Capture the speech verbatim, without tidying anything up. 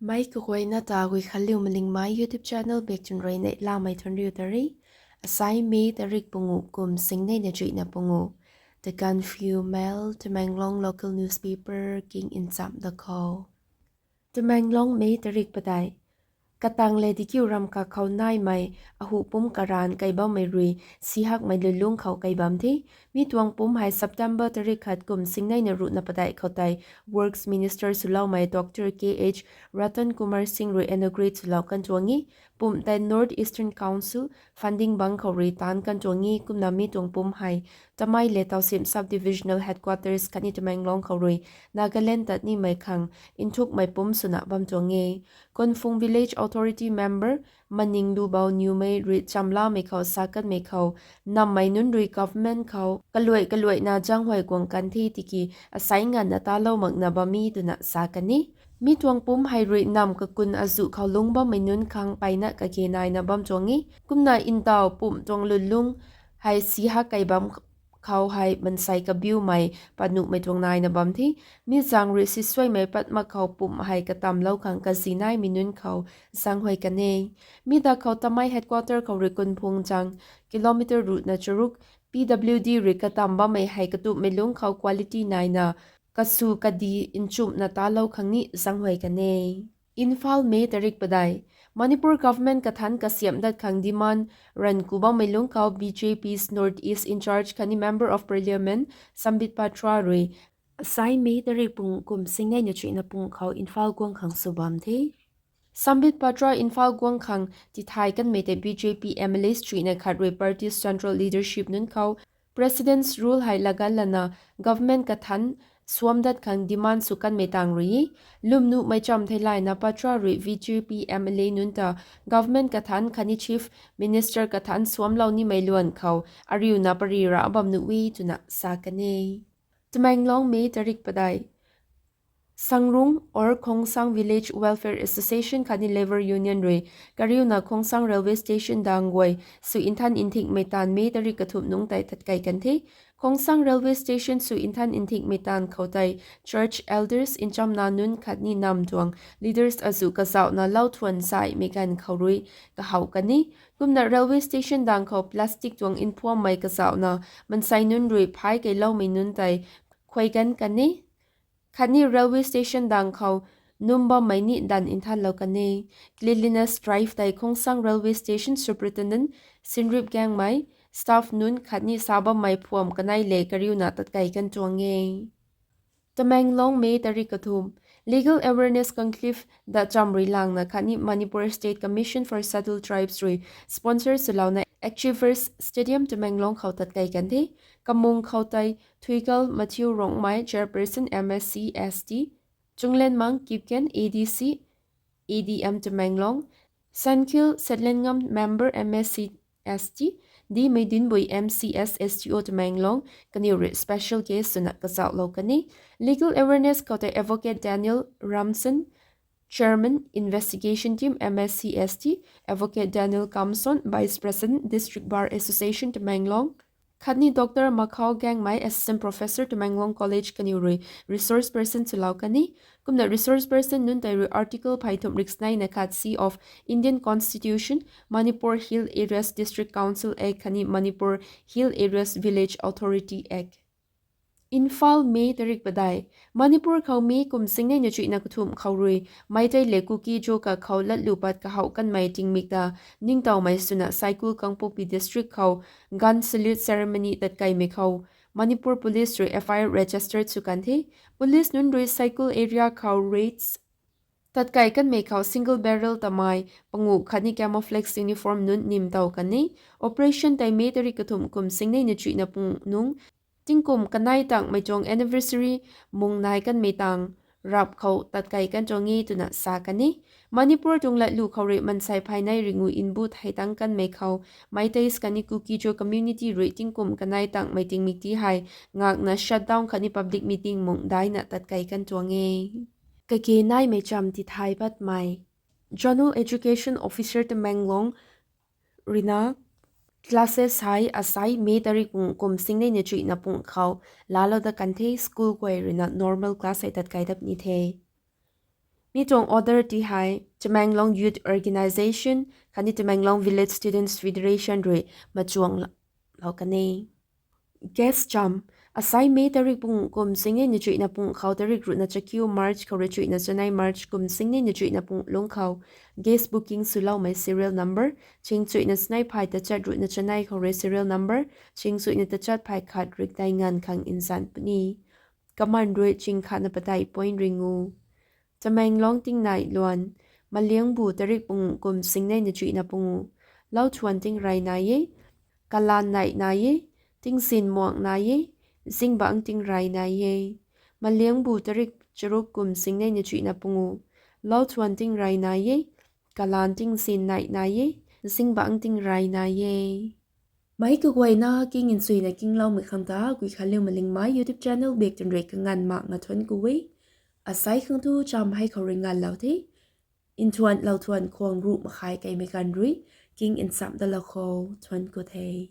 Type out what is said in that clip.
Mei kaguayna ta Guikhanliu Malingmei YouTube channel bak chwn rui neihlamei thuanriu ta re. Asai May tarik pungu kum singneina chuihna pungu. The Gaanphiu Mail, Tamenglong local newspaper king nchamh da khou. Tamenglong May tarik padeih. Katang le dikiu ram kakhou naimei, ahu pum karan kai bammei rui, sihakmei lulung khou kai bam the. Mi tuang pum hei September tarik khat kum singneina ruhna padeih khou tei, Works Minister swloumei Doctor K H Ratan Kumar Singh rui inaugurate swlou kan tuang e. Pum tei North Eastern Council funding bang khou rui taanc kan tuang e, kumna mi tuang pum hei Tamei le Tausim Sub-Divisional Headquarters khatni Tamenglong khou rui Nagaland tat nimei khang nthukmei pum swna bam tuang e. Konphung Village Authority Member Maning Lubou Niumei rui chamlamei khou sa kanmei khou, nammei nunc rui government khou kaluai kaluaina zaenghuay guang kan the tiki asai nganvna talou makna bam e twna sa kan e. Mi tuang pum hei rui nam kakun azuh khou lungc bammei nunc khang mpeyna kage naina bam tuang e. Kumna ntaw pum tuang lulung hei sihak kai bam khou hei mansei kabiumei panuhmei tuang naina bam the. Mi zaeng rui sisuaimei pat mak khou pum hei katamlou khang kazi naimei nunc khou zaenghuay kan e. Mi da khou Tamei headquarter khou rui Konphung zaeng kilometer ruhna charuk, P W D rui katam bammei hei katumhmei lungc khou quality naina kasw kadi nchumhna talou khang ni zaenghuay kan e. Imphal, May tarik padeih. Manipur government kathanc kasiamh dat khang demand ranv ku bammei lungc khou B J P's North East in-charge khatni Member of Parliament Sambit Patra rui asai May tarik pungu kum singneina chuihna pungu khou Imphal guang khang sw bam the. Sambit Patra Imphal guang khang tithay kanmei tei B J P M L As chuihna khat rui party's central leadership nunc khou President's Rule hei lagan lana government kathanc suam dat khang demand sw kanmei tang rui e. Lwmnuhmei cham theilayna Patra rui B J P M L A nunc ta government kathanc khatni Chief Minister kathanc suamlou nimei luan khou ariuna pary ra bam nuh e twna sa kan e. Tamenglong, May tarik padeih. Sangrung or Khongsang Village Welfare Association khatni Labour Union rui kariuna Khongsang Railway Station dang guay sw nthan nthingmei taanv May tarik kathumh nungc tei tatkai kan the. Khongsang Railway Station sw nthan nthingmei taanv khou tei church elders, nchamna nunc khatni nam tuang leaders azuh kazauhna lau thuan zaihmei ganv khou rui kahaw kan e. Kumna railway station dang khou plastic tuang mphuammei kazauhna mansei nunc rui phay keiloumei nunc tei khuay gan kan e. Khatni railway station dang khou num bammei ni danv nthanlou kan e. Cleanliness drive tei Khongsang Railway Station Superintendent Sinrip Gaengmei, staff nunc khatni sa bammei phuam kanei le kariuna tatkai kan tuang e. Tamenglong, May tarik kathumh. Legal awareness conclave da cham rui langna khatni Manipur State Commission for Scheduled Tribes rui sponsor swlouna Achievers Stadium Tamenglong khou tatkai kan the. Kamung khou tei Thuikal Matthew Rongmei, Chairperson M S C S T, Chunglenmang Kipgen, A D C, A D M Tamenglong, Sankhil Setlengam, Member M S C S T, D Meidinbui, M C S S T O Tamenglong, kaniw rui special guest swna kazauhlou kan e. Legal awareness khou tei Advocate Daniel Ramson, Chairman, Investigation Team, M S C S T, Advocate Daniel Kamson, Vice President, District Bar Association Tamenglong, khatni Doctor Makhao Gaengmei, Assistant Professor, Tamenglong College, kaniw rui resource person swlou kan e. Kumna resource person nunc tei rui Article pheythumh riksneina khat C of Indian Constitution, Manipur Hill Areas District Council Act khatni Manipur Hill Areas Village Authority Act. Imphal, May tarik padeih. Manipur khou May kum singneina chuihna kathumh khou rui Meitei le Kuki-Zo kakhou latlu pat kahaw kanmei tingmik ta ningtowmei swna Saikul, Kangpokpi District khou gun salute ceremony tatkaimei khou Manipur Police rui F I R registered sw kan the. Police nunc rui Saikul area khou raids tatkai kanmei khou single barrel tamei panguh khatni camouflage uniform nunc nimtow kan e. Operation tei May tarik kathumh kum singneina chuihna pungu nungc tingkum kanei tangmei tuang anniversary mung nai kanmei tang rap khou tatkai kan tuang e twna sa kan e. Manipur tuang latlu khou rui mansei phaynei ringu nbu thei tang kanmei khou Meiteis khatni Kuki-Zo community rui tingkum kanei tangmei tingmik ti hei ngakna shutdown khatni public meeting mung daina tatkai kan tuang e. Kage naimei cham tithay patmei. Zonal Education Officer Tamenglong ruina classes hei asai May tarik pungu kum singneina chuihna pungu khou laalou dat kan the. School guay ruina normal class hei tatkai dat ni the. Mi tuang order ti hei Tamenglong Youth Organisation khatni Tamenglong Village Students Federation rui machuang lou kan e. Guest cham: Asai May tarik pung kum singnei na chuihna pung khou tarik ruhna chakiu March khou rui chuihna chanei March kum singnei na chuihna pung lungc khou guest booking swloumei serial number ching chuihna chanei phay tachat ruhna chanei khou rui serial number ching chuihna tachat phay khat rikdei nganv khang nzan puni. Kaman rui ching khatna padeih point ringu. Tamenglong tingnai luan: Maliangbu tarik pung kum singnei na chuihna pungu. Lauthuan tingrey nai e, kalan neih nai e, tingzin muang nai e, zingbangc tingrey nai e. Maliangbu tarik charuk kum singnei na chuihna pungu. Lauthuan tingrey nai e, kalan tingzin neih nai e, zingbangc tingrey nai e. Meic kaguayna king nchuina kingloumei khang ta Guikhanliu Malingmei YouTube channel bak twn rui kanganv mak nga thuanc ku e. Asai khang tu cham hei khou rui nganvlou the. Nthuan lauthuan khwang ruh makhai kaimei ganv rui king nchamh dalou khou thuanc ku the.